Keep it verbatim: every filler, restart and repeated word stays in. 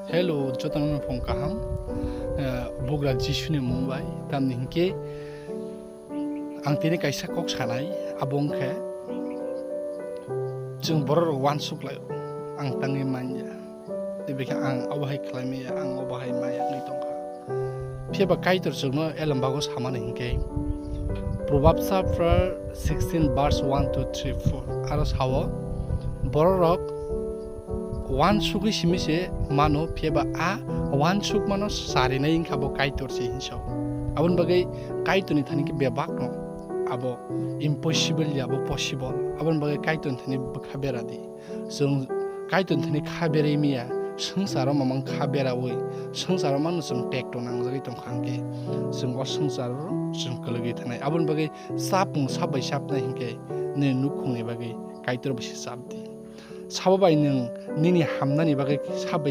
Hello, jotono phung kaham. Eh, bugra Jisuni mung bai, tamni hinkhe ang tini kaisa kok sanai, abo wngkhe chwng borok rok uansuk lai, ang tangwi manya. Tei bikhe ang obo hai khlai maya, ang obo hai maya wngwi tongkha. Phiya ba Kaitor chwngno elem bago samani hinkhe Proverbs chapter sixteen verse one to three, four. Aro sao, borok rok uansugwi simi se mano, phiya ba a uansukmano sarinai wngkha bo Kaitor se hinwi sao. Aboni bagwi Kaitorni thani khe bebak no, abo impossible ya, abo possible. Aboni bagwi Kaitorni thani bwkha bera di. Chwng Kaitorni thani kha berwi maya, swngcharo mamang kha beraui, swngcharo mano chwng tekto nangjagwi tongkha hinkhe, chwng o swngcharo chwng kwlwgwi thanai. Aboni bagwi chapmung sap bai chapnai hinkhe nini nukhungni bagwi Kaitor bai se chap di. Sabo bai nwng nini hamnani bagwi sap